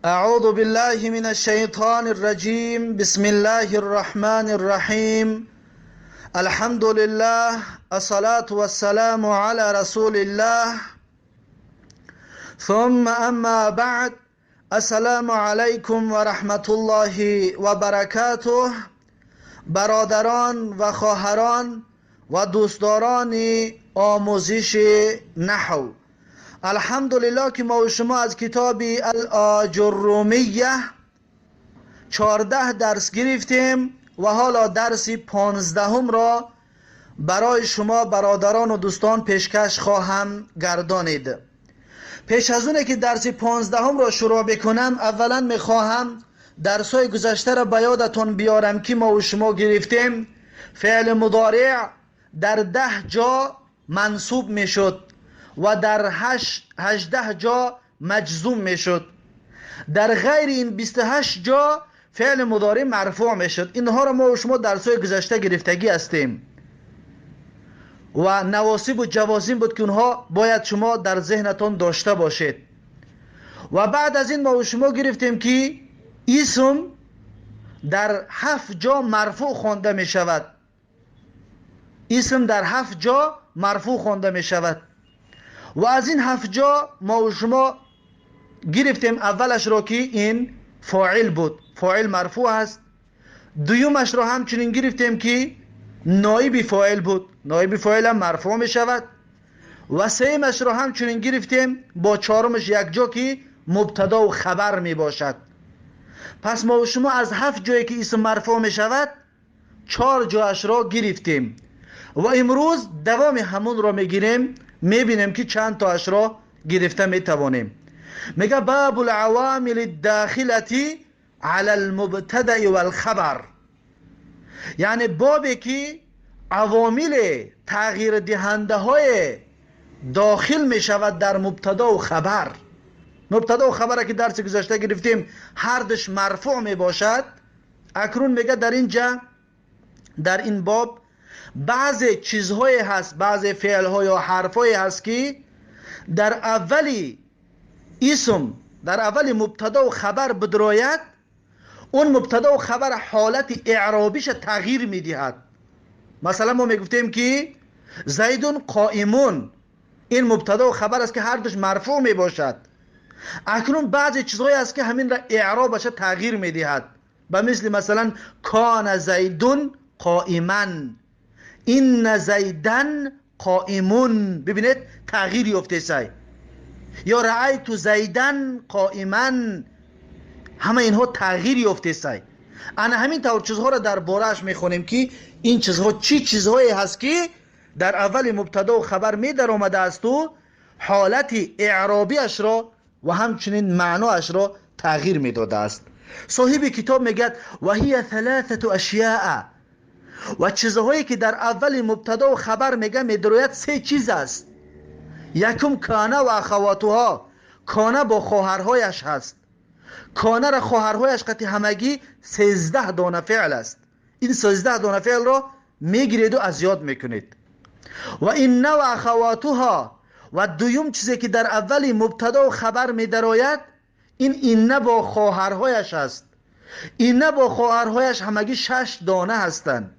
أعوذ بالله من الشيطان الرجيم. بسم الله الرحمن الرحيم. الحمد لله، الصلاة والسلام على رسول الله، ثم أما بعد. السلام علیکم و رحمت الله و برکاته. برادران و خواهران و دوستداران آموزش نحو، الحمدلله که ما و شما از کتاب الاجرومیه 14 درس گرفتیم و حالا درس 15 را برای شما برادران و دوستان پیشکش خواهم گردانید. پیش از اونه که درس 15 را شروع بکنم، اولا میخواهم درس های گذشته را به یادتان بیارم که ما و شما گرفتیم. فعل مضارع در 10 جا منصوب میشد و در 18 جا مجزوم میشد. در غیر این 28 جا فعل مضارع مرفوع میشد. اینها را ما و شما درس های گذشته گرفتگی هستیم و نواصب و جوازم بود که اونها باید شما در ذهنتان داشته باشید. و بعد از این ما و شما گرفتیم که اسم در 7 جا مرفوع خوانده می شود. اسم در 7 جا مرفوع خوانده می شود و از این 7 جا ما و شما گرفتیم اولش را که این فاعل بود، فاعل مرفوع است. دویمش را همچنین گرفتیم که نایب فاعل بود، نایب فاعل هم مرفوع می شود. و سیمش را همچنین گرفتیم با چهارمش یک جا که مبتدا و خبر می باشد. پس ما و شما از 7 جایی که اسم مرفوع می شود 4 جایش را گرفتیم و امروز دوام همون را می گیریم، می بینیم که چند تاش را گرفته می توانیم. میگه باب العوامل الداخلة علی المبتدأ والخبر، یعنی بابی که عوامل تغییر دهنده های داخل می شود در مبتدا و خبر. مبتدا و خبر که درس گذشته گرفتیم هر دوش مرفوع می باشد. اکنون میگه در اینجا در این باب بعض چیزهای هست، بعض فعل ها یا حرف های هست که در اولی اسم، در اول مبتدا و خبر بدراید، اون مبتدا و خبر حالت اعرابیش تغییر میدهد. مثلا ما میگفتیم که زیدون قائمون، این مبتدا و خبر است که هر دوش مرفوع میباشد. اکنون بعضی چیزهایی است که همین را اعرابش تغییر میدهد، به مثل مثلا کان زیدون قائما، این زیدن قائمون. ببینید تغییر یافته سای. یا رأیت زیدن قائما، همه اینها تغییر یافته سای. انا همین طور چیزها را در بارش میخونیم که این چیزها چی چیزهایی هست که در اول مبتدا و خبر می در آمده است و حالت اعرابیش را و همچنین معناش را تغییر میداده است. صاحب کتاب میگه و هی ثلاثه اشیاء، و چیزهایی که در اول مبتدا و خبر میگه میدروید 3 چیز است. یکم کانه و اخواتها، کانه با خواهرهایش هست. کانه را خواهرهایش قطعی همگی 13 دانه فعل است. این 13 دانه فعل را میگیرید و از یاد میکنید. و این و اخواتها، و دویم چیزی که در اول مبتدا و خبر میدراید این اینه با خواهرهایش است. اینه با خواهرهایش همگی 6 دانه هستند.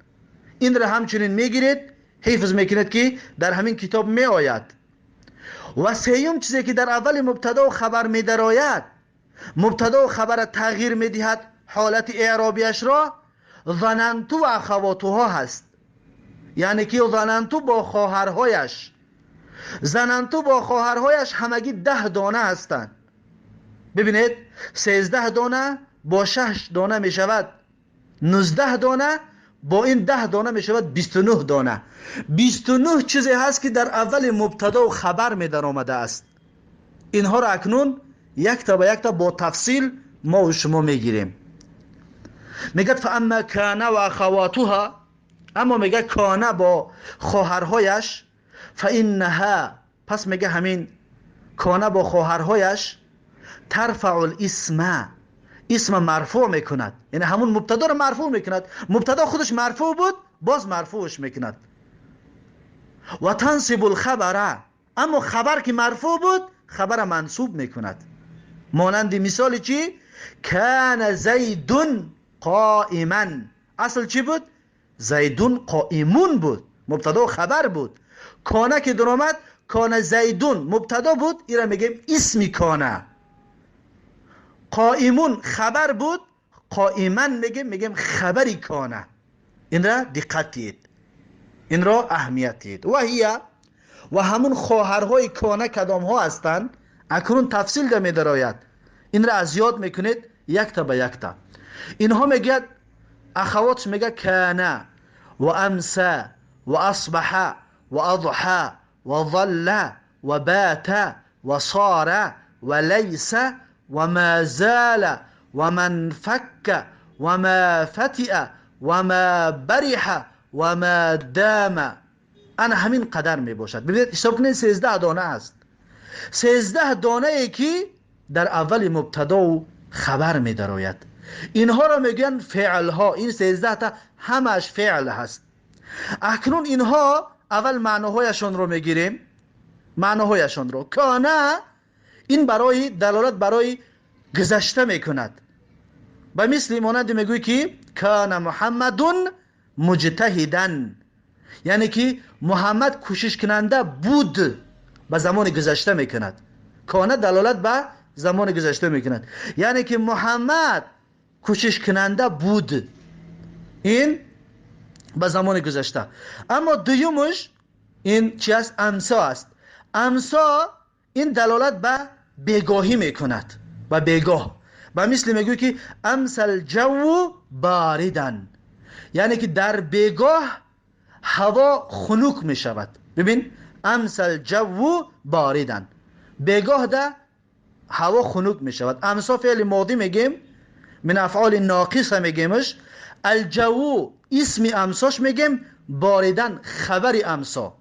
این را همچنین میگیرید، حفظ میکنید که در همین کتاب میآید. و سیوم چیزی که در اول مبتدا و خبر میدراید، مبتدا و خبر تغییر میدهد حالت اعرابیش را، ظننتو و اخواتها هست. یعنی که ظننتو با خواهرهایش، ظننتو با خواهرهایش همگی 10 دانه هستند. ببینید 13 دانه با 6 دانه میشود 19 دانه، با این 10 دانه میشود 29 دانه. 29 چیزی هست که در اول مبتدا و خبر می در آمده است. اینها را اکنون یک تا به یک تا با تفصیل ما و شما میگیریم. میگه فاما کان و اخواتها، اما میگه کانه با خواهرهایش، فانها، پس میگه همین کانه با خواهرهایش ترفع الاسم، اسم مرفوع میکند، یعنی همون مبتدا رو مرفوع میکند. مبتدا خودش مرفوع بود، باز مرفوعش میکند. و تنصب الخبر، اما خبر که مرفوع بود خبر منصوب میکند. مانند مثال چی؟ کان زید قائما. اصل چی بود؟ زیدون قائمون بود، مبتدا و خبر بود. کانه که در آمد، کان زیدون مبتدا بود، ایرا میگیم اسمی کانه. قائمون خبر بود، قائما میگیم، میگیم خبری کانه. این را دقت دید، این را اهمیت دید. و هي و همون خواهرهای کانه کدام ها هستند؟ اکنون تفصیل ده میدراید. این را از یاد میکنید یک تا به یک تا. اینها میگه اخواتش، میگه کانه و امسى و اصبح و اضحى و ظل و بات و صار و لیس و ما زال و من فک و ما فتئ و ما برح و ما دام. انا همین قدر می باشد. ببینید حساب کنید 13 دانه است. 13 دانه ای که در اول مبتدا و خبر می درآید. اینها را میگن فعل ها. این 13 تا همش فعل هست. اکنون اینها اول معناهایشان رو میگیریم. معناهایشان رو کانه این برای دلالت برای گذشته میکند. به مثل مانند میگوی که کان محمدون مجتهدن، یعنی که محمد کوشش کننده بود، به زمان گذشته میکند. کانه دلالت به زمان گذشته میکند، یعنی که محمد کوشش کننده بود، این به زمان گذشته. اما دویمش این چی است؟ امسا است. امسا این دلالت به بیگاهی میکند، به بیگاه. به مثل میگوی که امس الجو باردن، یعنی که در بیگاه هوا خنک میشود. ببین امس الجو باردن، بیگاه ده هوا خنک میشود. امسا فعل ماضی میگیم، من افعال ناقصه میگیمش. الجو اسم امساش میگیم، باردن خبر امسا.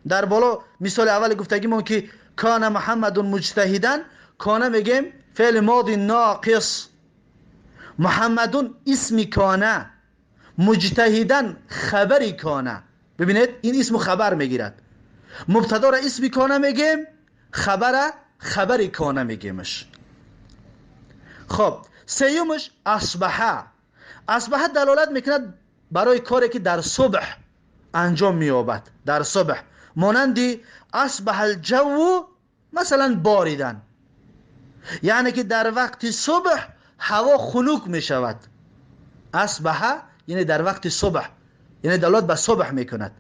در بالا مثال اول گفتگیمون که کان محمد مجتهدن، کان میگیم فعل ماضی ناقص، محمدون اسم کانه، مجتهدن خبر کانه. ببینید این اسم خبر میگیرد. مبتدا را اسم کانه میگیم، خبر خبر کانه میگیمش. خب سیومش اصبحه. اصبحه دلالت میکند برای کاری که در صبح انجام مییابد، در صبح. مانندی اصبح الجو مثلا باریدن، یعنی که در وقت صبح هوا خنک میشود. اصبح یعنی در وقت صبح، یعنی دلالت به صبح میکند،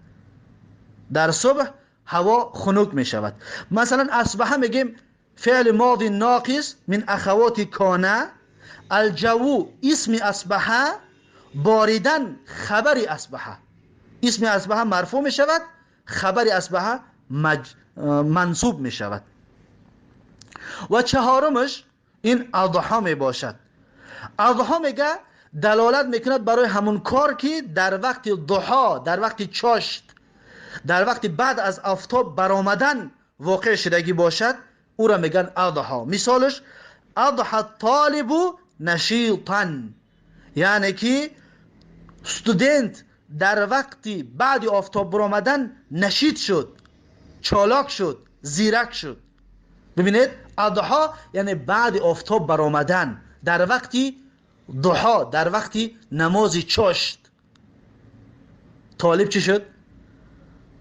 در صبح هوا خنک میشود. مثلا اصبح میگیم فعل ماضی ناقص من اخوات کانه، الجو اسم اصبح، باریدن خبر اصبح. اسم اصبح مرفوع میشود، خبر اصبح منصوب میشود. و چهارمش این اضحا می باشد. اضحا میگه دلالت میکند برای همون کار که در وقت ضحا، در وقت چاشت، در وقت بعد از آفتاب برآمدن واقع شدگی باشد، او را میگن اضحا. مثالش اضحا الطالب نشیطا، یعنی که student در وقتی بعد آفتاب برآمدن نشیط شد، چالاک شد، زیرک شد. ببینید اضحا یعنی بعد آفتاب برآمدن، در وقتی ضحا، در وقتی نماز چاشت، طالب چی شد؟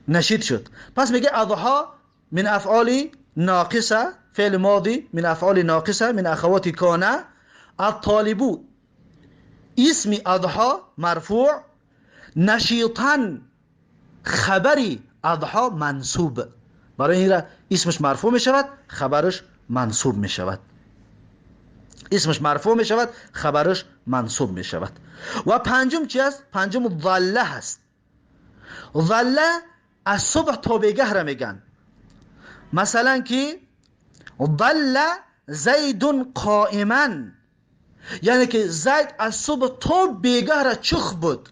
نشید شد. پس میگه اضحا من افعال ناقصه، فعل ماضی من افعال ناقصه من اخوات کانه. الطالب اسم اضحا مرفوع، نشیطا خبری اضحا منصوب. برای این را اسمش مرفوع میشود، خبرش منصوب میشود. اسمش مرفوع میشود، خبرش منصوب میشود. و پنجم چی است؟ پنجم ظله هست. ظله از صبح تا بیگه را میگن. مثلا که ظل زید قائما، یعنی که زید از صبح تا بیگه را چخ بود.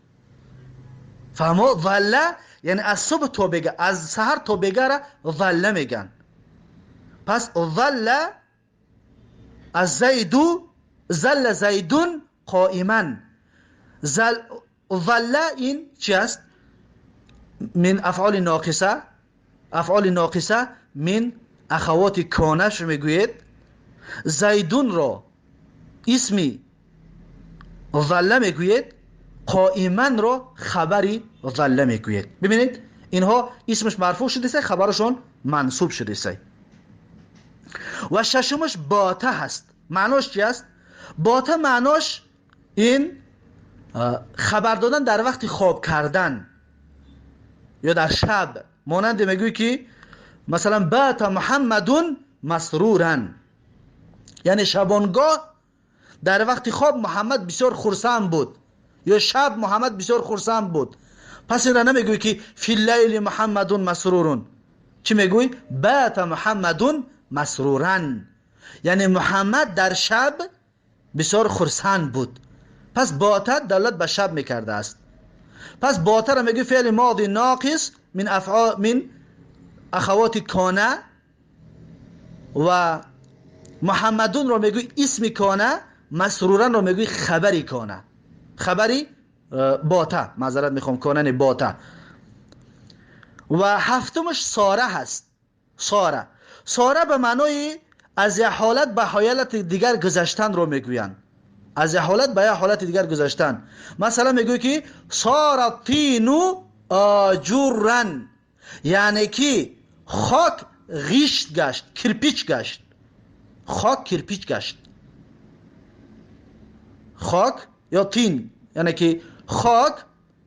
فهمو؟ ظله یعنی از صبح تا بیگه، از سحر تا بیگه را ظله میگن. پس ظل از زیدو، ظل زیدون قائما. ظل این چی است؟ من افعال ناقصه، افعال ناقصه من اخوات کانش میگوید. زیدون را اسمی ظل میگوید، قائما را خبری ظل میگوید. ببینید اینها اسمش مرفوع شده است، خبرشون منصوب شده است. و ششمش باته هست. معناش چی است؟ باته معناش این خبر دادن در وقت خواب کردن یا در شب. مانند میگوی که مثلا بات محمدون مسرورا، یعنی شبانگاه در وقت خواب محمد بسیار خرسند بود یا شب محمد بسیار خرسند بود. پس این را نمیگوی که فی اللیل محمدون مسرورون، چی میگوی؟ بات محمدون مسرورا، یعنی محمد در شب بسیار خرسند بود. پس بات دلالت به شب میکرده است. پس بات را میگوی فعل ماضی ناقص من افعال من اخوات کانه، و محمدون را میگوی اسم کانه، مسرورا را میگوی خبری کانه، خبری باته، معذرت میخوام کانه باته. و هفتمش ساره هست. ساره، ساره به معنای از یک حالت به حالت دیگر گذشتن رو میگویند. از یک حالت به یک حالت دیگر گذشتن. مثلا میگوی که ساره طین آجرا، یعنی که خاک غیشت گشت، کرپیچ گشت. خاک کرپیچ گشت. خاک یا طین، یعنی که خاک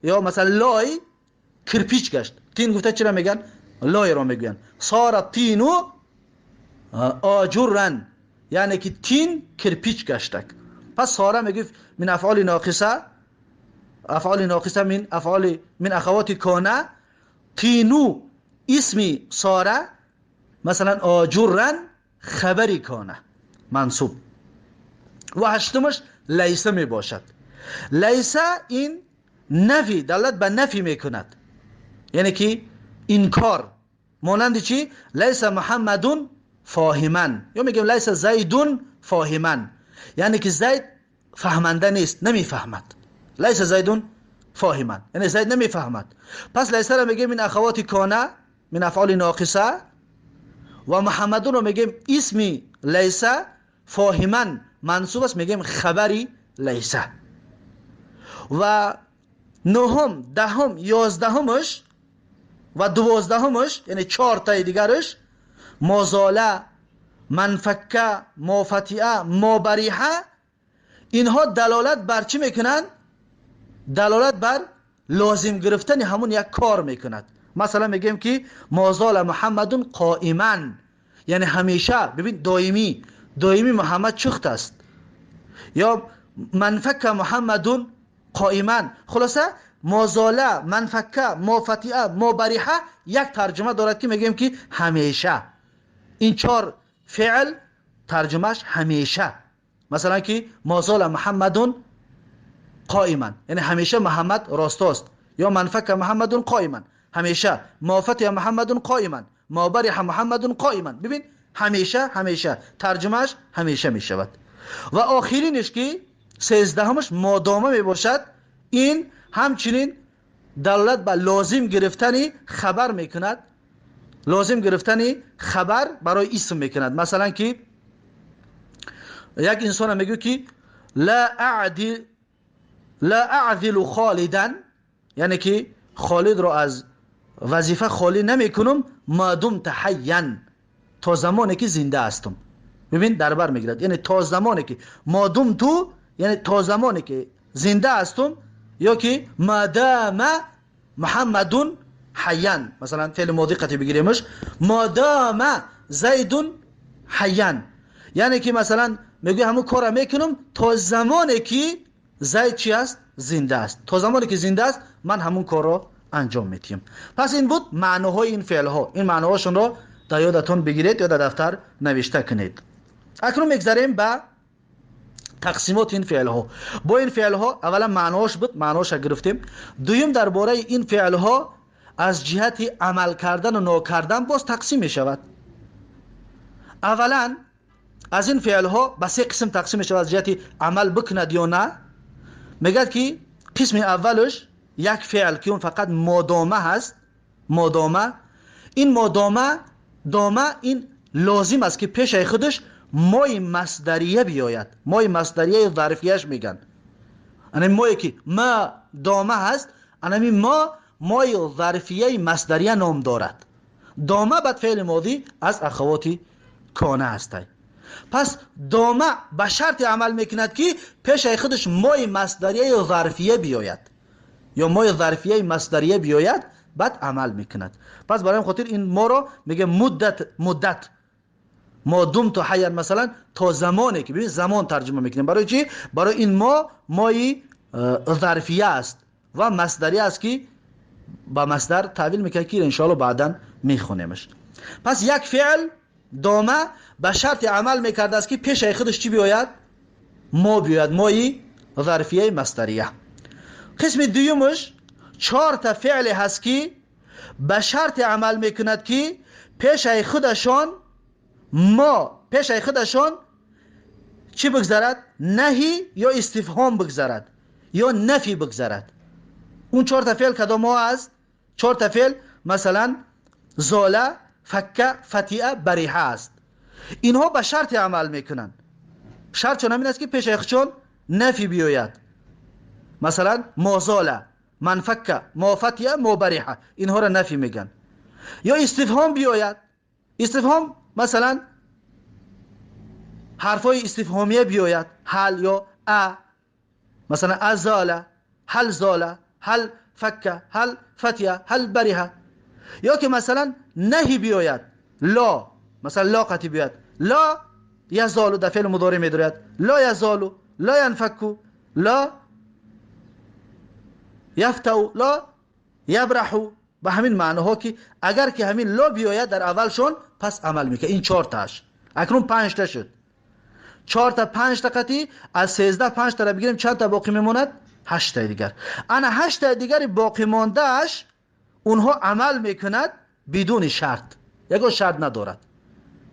یا مثلا لای کرپیچ گشت. طین گفته چرا میگن؟ لای را میگن. صار الطین آجرا، یعنی که طین کرپیچ گشتک. پس صار میگه من افعال ناقصه، افعال ناقصه من افعال من اخوات کانه. طینو اسمی صاره، مثلا آجرا خبری کانه منصوب. و هشتمش لیسه می باشد. لیسه این نفی، دلالت به نفی میکند، یعنی که انکار. مانند چی؟ لیس محمدون فاهما، یا میگیم لیس زیدون فاهما، یعنی که زید فهمنده نیست، نمیفهمد. لیس زیدون فاهما یعنی زید نمیفهمد. پس لیس را میگیم من اخوات کانه، من افعال ناقصه. و محمدون رو میگیم اسمی لیس، فاهما منصوب است، میگیم خبری لیسه. و نهم، دهم، یازدهمش و دوازدهمش، یعنی 4 تای دیگرش، مازاله، منفکه، مافتیه، مابریحه، اینها دلالت بر چی میکنند؟ دلالت بر لازم گرفتن همون یک کار میکند. مثلا میگیم که مازال محمدون قائما، یعنی همیشه، ببین دائمی، دائمی محمد چخت است. یا منفک محمدون قائما. خلاصه مازاله، منفکه، مافتیه، مابریحه یک ترجمه دارد که میگیم که همیشه. این 4 فعل ترجمهش همیشه. مثلا که مازال محمدون قائما، یعنی همیشه محمد راست است. یا منفک محمدون قائما، همیشه. مافتیه محمدون قائما، مابریح محمدون قائما. ببین همیشه، همیشه ترجمهش همیشه میشود. و آخرینش که 13مش مادامه می باشد، این همچنین دلالت به لازم گرفتن خبر میکند، لازم گرفتن خبر برای اسم میکند. مثلا که یک انسان میگه که لا اعدل خالدا، یعنی که خالد رو از وظیفه خالی نمیکنم، ما دمت حیا، تا زمانی که زنده هستم. ببین دربر میگیرد، یعنی تا زمانی که ما دمت، یعنی تا زمانی که زنده هستم، یا که ما دام محمدون حیا، مثلا فعل ماضی قطعی بگیریمش، ما دام زید حیا، یعنی که مثلا میگه همون کارو میکنم تا زمانی که زید چی است؟ زنده است. تا زمانی که زنده است من همون کارو انجام میدیم. پس این بود معناهای این فعل ها. این معناهاشون رو در یادتون بگیرید یا در دفتر نوشته کنید. اکنون میگذریم به تقسیمات این فعل ها. با این فعل ها اولا معناش بود، معناش رو گرفتیم. دویم درباره این فعل ها از جهت عمل کردن و ناکردن باز تقسیم می شود. اولا از این فعل ها به 3 قسم تقسیم می شود از جهت عمل بکند یا نه. میگه که قسم اولش یک فعل که اون فقط مادامه هست، مادامه. این مادامه، دامه این لازم است که پیش خودش مای مصدریه بیاید. مای مصدریه ظرفیهش میگن. یعنی مایی که ما دامه هست، یعنی ما مای ظرفیه مصدریه نام دارد. دامه بعد فعل ماضی از اخواتی کانه هست. پس دامه به شرط عمل میکند که پیش خودش مای مصدریه ظرفیه بیاید یا مای ظرفیه مصدریه بیاید، بعد عمل میکند. پس برای خاطر این ما رو میگه مدت ما دمت حیا، مثلا تا زمانی که ببین زمان ترجمه میکنیم. برای چی؟ برای این ما مای ظرفیه است و مصدریه است که با مصدر تحویل میکنه که ان شاء الله بعدا میخونیمش. پس یک فعل دامه به شرط عمل میکرده است که پیش خودش چی بیاید؟ ما بیاید، مای ظرفیه مصدریه. قسم دومش 4 تا فعل هست که به شرط عمل میکند که پیش خودشان ما پیش خودشان چی بگذارد؟ نهی یا استفهام بگذارد یا نفی بگذارد. اون 4 تا فعل کدام ها است؟ 4 تا فعل مثلا زاله، فکه، فتیه، بریحه است. اینها به شرط عمل میکنن. شرط چون همین است که پیش خودشان نفی بیاید. مثلا ما زاله، من فکه، ما فتیه، ما بریحه، اینها را نفی میگن. یا استفهام بیاید. استفهام مثلا حرفای استفهامیه بیاید، هل یا ا، مثلا ازاله، هل زاله، هل فکه، هل فتیه، هل بریحه. یا که مثلا نهی بیاید، لا، مثلا لا قطعی بیاید، لا یزالو در فعل مضارع میدارد، لا یزالو، لا ینفکو، لا یفتو، لا یبرحو. به همین معناها که اگر که همین لا بیاید در اولشون پس عمل میکنه. این 4 تاش. اکنون 5 تا شد. 4 تا 5 تا قطعی از 13 5 تا را بگیریم چند تا باقی میموند؟ 8 تا دیگر. انا 8 تا دیگر باقی ماندهش اونها عمل میکند بدون شرط، یکو شرط ندارد،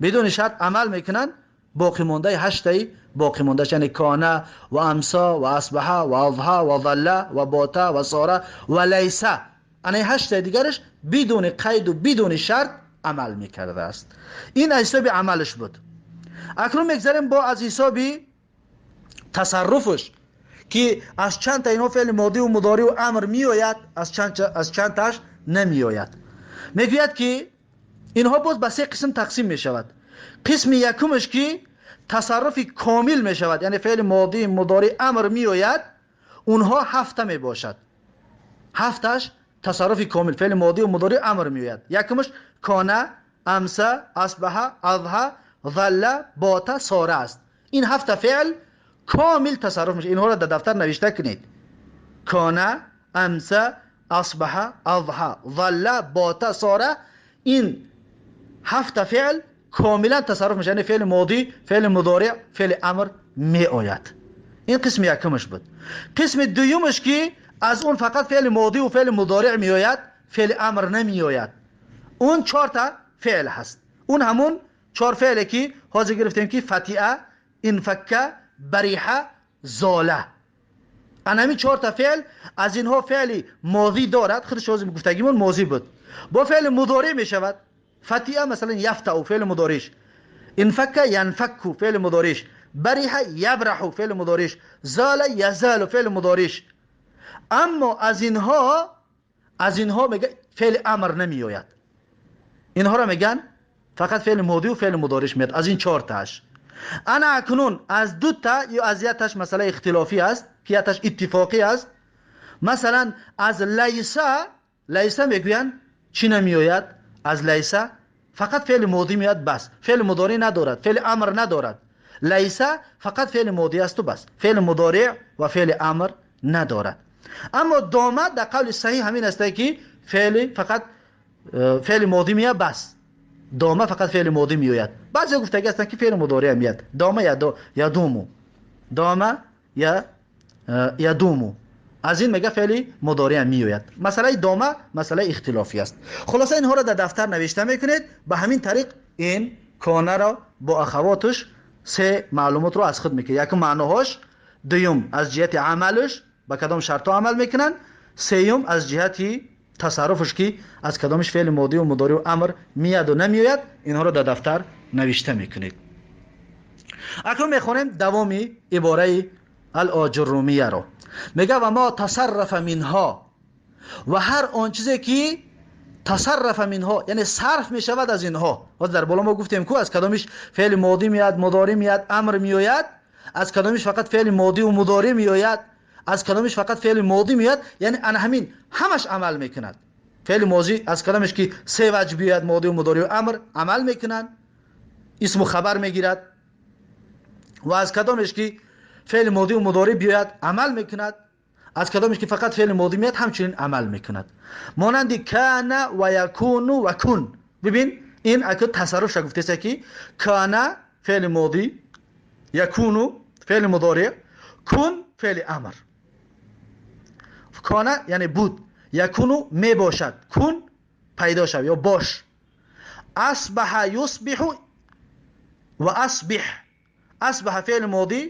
بدون شرط عمل میکنند. باقی مانده 8 تایی باقی مانده، یعنی کانه و امسا و اصبح و اضحى و ظل و باتا و صار و لیس، انا 8 تای دیگرش بدون قید و بدون شرط عمل میکرده است. این از حساب عملش بود. اکنون میگذریم با از حساب تصرفش که از چند تا اینها فعل ماضی و مضارع و امر میآید، از چند تاش نمیآید. میگوید که اینها باز به 3 قسم تقسیم میشود. قسم یکمش که تصرف کامل میشود، یعنی فعل ماضی مضارع امر میآید، اونها 7 می باشد. 7 تاش تصرف کامل فعل ماضی و مضارع امر میآید. یکمش کانه، امسه، اصبح، اضحى، ظل، بات، صار است. این 7 فعل کامل تصرف میشه. اینها را در دفتر نوشته کنید. کانه، امسه، اصبح، اضحى، ظل، بات، صار، این 7 فعل کاملا تصرف میشه، یعنی فعل ماضی، فعل مضارع، فعل امر می آید. این قسم یکمش بود. قسم دومش که از اون فقط فعل ماضی و فعل مضارع می آید، فعل امر نمی آید. اون 4 تا فعل هست. اون همون 4 فعله که حاضر گرفتیم که فتیه، انفکه، بریحه، زاله. همین 4 تا فعل از اینها فعل ماضی دارد، خودش حاضر گفتگیمون ماضی بود، با فعل مضارع می شود. فتیه مثلا یفتع فعل مضارعش، انفک ینفک فعل مضارعش، بریح یبرح فعل مضارعش، زال یزال فعل مضارعش. اما از اینها میگه فعل امر نمی آید. اینها را میگن فقط فعل ماضی و فعل مضارعش میاد از این 4 تاش. انا اکنون از 2 تا یا از 1 تاش مسئله اختلافی است که 1 تاش اتفاقی است. مثلا از لیسه میگوین چی نمی آید؟ از لیسه فقط فعل ماضی میاد بس، فعل مضارع ندارد، فعل امر ندارد. لیسه فقط فعل ماضی است و بس، فعل مضارع و فعل امر ندارد. اما دامه در قول صحیح همین است که فعل فقط فعل ماضی میاد بس، دامه فقط فعل ماضی میآید. بعضی گفتگی هستند که فعل مضارع میاد، دامه یدومو، دامه یا یدومو، از این میگه فعل مضارع میآید. مسئله دامه مسئله اختلافی است. خلاصه اینها را در دفتر نوشته میکنید. به همین طریق این کانه را با اخواتش 3 معلومات رو از خود میکنه. یکم معناهاش، دوم از جهت عملش با کدام شرط عمل میکنن، سوم از جهت تصرفش که از کدامش فعل ماضی و مضارع و امر میاد و نمیاد. اینها رو در دفتر نوشته میکنید. Акнун мехонем давоми ибораи Алоҷуррумияро. Мега: ва ма тасаррафа минҳо, ва ҳар он чизе ки тасаррафа минҳо, яъне сарф мешавад аз инҳо. Ҳозир дар боло мо гуфтем, ку аз кадомиш феъли модӣ меяд, мудорӣ меяд, амр меояд, аз кадомиш фақат феъли модиву мудорӣ меояд, аз кадомиш фақат феъли модӣ меояд. Яъне ана ҳамин ҳамаш амал мекунад. Феъли мозӣ аз кадомеш ки се ваҷ биёяд, модиву мудорию амр, амал мекунанд, исму хабар мегирад, ва аз кадомеш ки феъли модиву мудорӣ биёяд, амал мекунад, аз кадомеш ки фақат феъли модӣ меяд, ҳамчунин амал мекунад, монанди кана ва якуну ва кун. Бибин, ин аку тасарруфша гуфтеса, ки кана феъли модӣ, якуну феъли мудорӣ, кун феъли амр. Кона яъне буд, якуну мебошад, кун пайдо шав ё бош. Асбаҳа юсбиҳу ва асбиҳ. Асбаҳа феъли модӣ,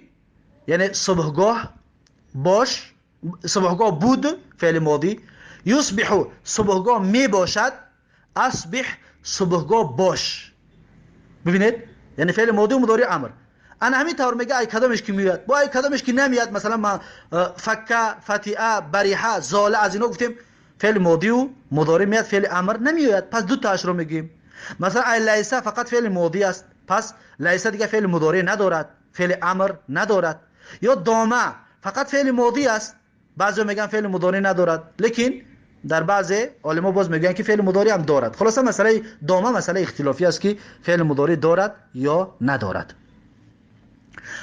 яъне субҳгоҳ бош, субҳгоҳ буд, феъли модӣ. Юсбиҳу субҳгоҳ мебошад, асбиҳ субҳгоҳ бош. Бибинед, яъне феъли модиву мудори, амр. Ана ҳамин тавр мега, ай кадомеш ки меояд, бо ай кадомеш ки намеяд. Масалан, факка, фатиа, бариҳа, зола, аз ино гуфтем феъли модиву мудори меяд, феъли амр намеояд, пас ду таашро мегӯем. Масалан, ай лайса фақат феъли модӣ аст, пас лайса дига феъли мудорӣ надорад, феъли амр надорад. Ё дома фақат феъли модӣ аст, баъзео мегӯянд, феъли мудорӣ надорад, лекин дар баъзе олимо боз мегӯянд, ки феъли мудорӣ ҳам дорад. Хулоса, масъалаи дома масъалаи ихтилофӣ аст, ки феъли мудорӣ дорад ё надорад.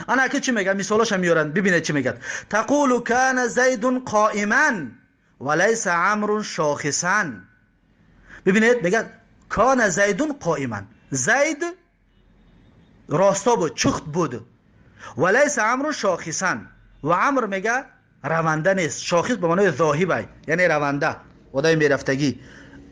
Ана аки чӣ мегӯяд, мисолоша меоранд. Бибинед, чӣ мегӯяд: тақулу кана зайдун қоиман ва лайса амрун шохисан. Бибинед, мегӯяд: кана зайдун қоиман, Зайд росто буд, чухт буд, ва лайса амрун шохисан, ва Амр мега раванда нест. Шохис ба маънои зоҳибай, яъне раванда, одами мерафтагӣ.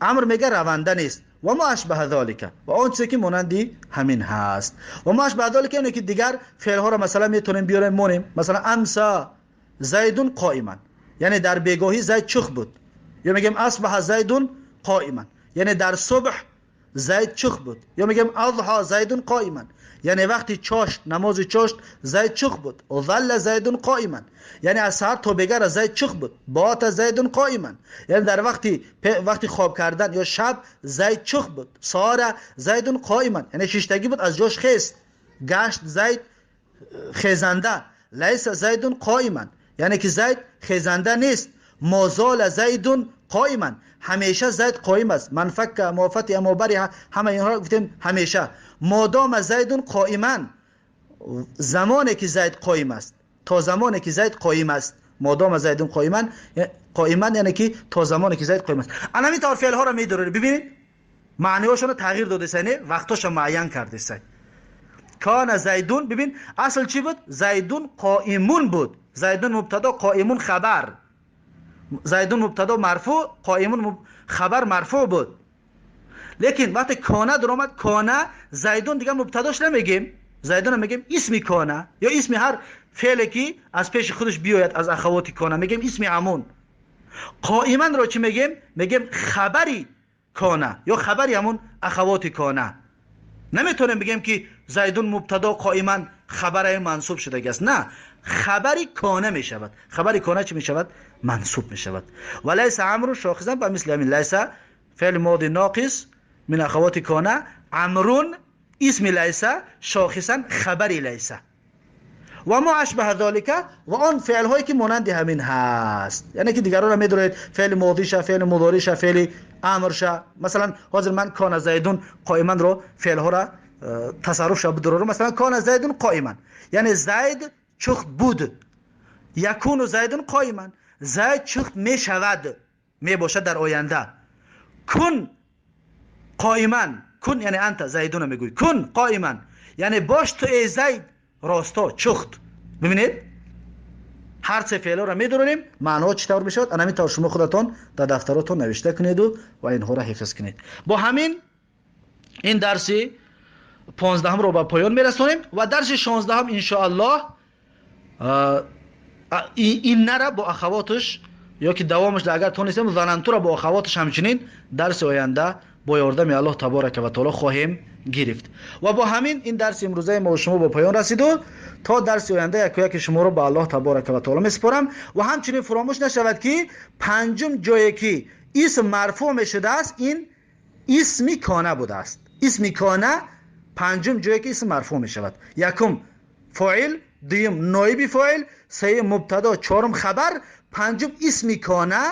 Амр мега раванда нест. Ва ма ашбаҳа золика, ва он чизе ки монанди ҳамин ҳаст. Ва ма ашбаҳа золика, яъне ки дигар феълҳоро, масалан, метавонем биёрем, монем. Масалан, амса зайдун қоиман, яъне дар бегоҳӣ Зайд чух буд. Ё мегӯем асбаҳа зайдун қоиман, яъне дар субҳ Зайд чух буд. Ё мегӯем азҳа зайдун қоиман, яъне вақти чошт, намози чошт Зайд чух буд. Залла зайдун қоиман, яъне аз саҳар то бегара Зайд чух буд. Бота зайдун қоиман, яъне дар вақти хоб кардан ё шаб Зайд чух буд. Сора зайдун қоиман, яъне шиштагӣ буд, аз ҷош хест, гашт Зайд хезанда. Лайса зайдун қоиман, яъне ки Зайд хезанда нест. Мозола зайдун қоиман, ҳамеша Зайд қоим аст. Ман факка, мо фатиа, мо бариҳа, ҳама инҳоро гуфтем, ҳамеша. Модома зайдун қоиман, замоне ки Зайд қоим аст, то замоне ки Зайд қоим аст. Модома зайдун қоиман, қоиман, яъне ки то замоне ки Зайд қоим аст. Ана ҳамин тавр феълҳоро медоред. Бибинед, маъниҳошонро тағйир додесай, не, вақтошо муайян кардесай. Кана зайдун, бибин, асл чӣ буд? Зайдун қоимун буд. Зайдун мубтадо, қоимун хабар. Зайдун мубтадо марфӯъ, қоимун хабар марфӯъ буд. Лекин вақте кона даромад, кона зайдун дигар мубтадош намегем, зайдуна мегем исми кона ё исми ҳар феъле ки аз пеши худаш биёяд аз ахавоти кона, мегем исми ҳамун. Қоиманро чӣ мегем? Мегем хабари кона ё хабари ҳамун ахавоти кона. Наметавонем бигем, ки зайдун мубтадо, қоиман хабараи мансуб шудагиаст. На, хабари кона мешавад. Хабари кона чӣ мешавад? Мансуб мешавад. Ва лайса амру шохизан, ба мисли ҳамин лайса феъли моди ноқис мин ахавоти кона, амрун исми лайса, шохисан хабари лайса. Ва мо ашбаҳа золика, ва он феълҳое ки монанди ҳамин ҳаст, яъне ки дигаронро медоред, феъли модиша, феъли мудориша, феъли амрша. Масалан, ҳозир ман кона зайдун қоиманро феълҳоро тасарруфша бидорам. Масалан, кона зайдун қоиман, яъне Зайд чухт буд. Якуну зайдун қоиман, Зайд чухт мешавад, мебошад дар оянда. Кун қоиман, кун яъне анта зайдуна мегӯй, кун қоиман, яъне бош ту, эй Зайд, росто, чухт. Бибинед, ҳар се феълҳоро медонем, маъноҳо чӣ тавр мешавад. Ана ҳамин тавр шумо худатон дар дафтаротон навишта кунеду ва инҳоро ҳифз кунед. Бо ҳамин ин дарси 15-ҳамро ба поён мерасонем ва дарси 16-ҳам, иншоаллоҳ, иннара бо ахавоташ ё ки давомаш, агар тонистем, занантура бо ахавоташ ҳамчунин дарси оянда. Бо ёрдами Аллоҳ таборака ва таоло хоҳем гирифт. Ва бо ҳамин ин дарси имрӯзаи мо шумо ба поён расиду то дарси оянда якояки шуморо ба Аллоҳ таборака ва таоло месупорам. Ва ҳамчунин фуромӯш нашавад, ки панҷум ҷое ки исм марфӯъ мешудааст, ин исми кона будааст. Исми кона панҷум ҷое ки исм марфӯъ мешавад: якум фоил, дуюм ноиби фоил, сеюм мубтадо, чорум хабар, панҷум исми кона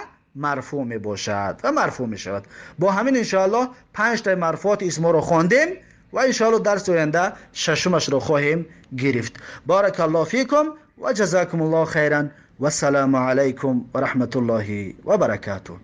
марфӯъ мебошад ва марфӯъ мешавад. Бо ҳамин, иншоаллоҳ, панҷтаи марфуоти исмҳоро хондем ва иншоаллоҳ дарси оянда шашумашро хоҳем гирифт. Барака Аллоҳ фикум ва ҷазакум Аллоҳ хайран. Вассалому алайкум ва раҳматуллоҳи ва баракатуҳ.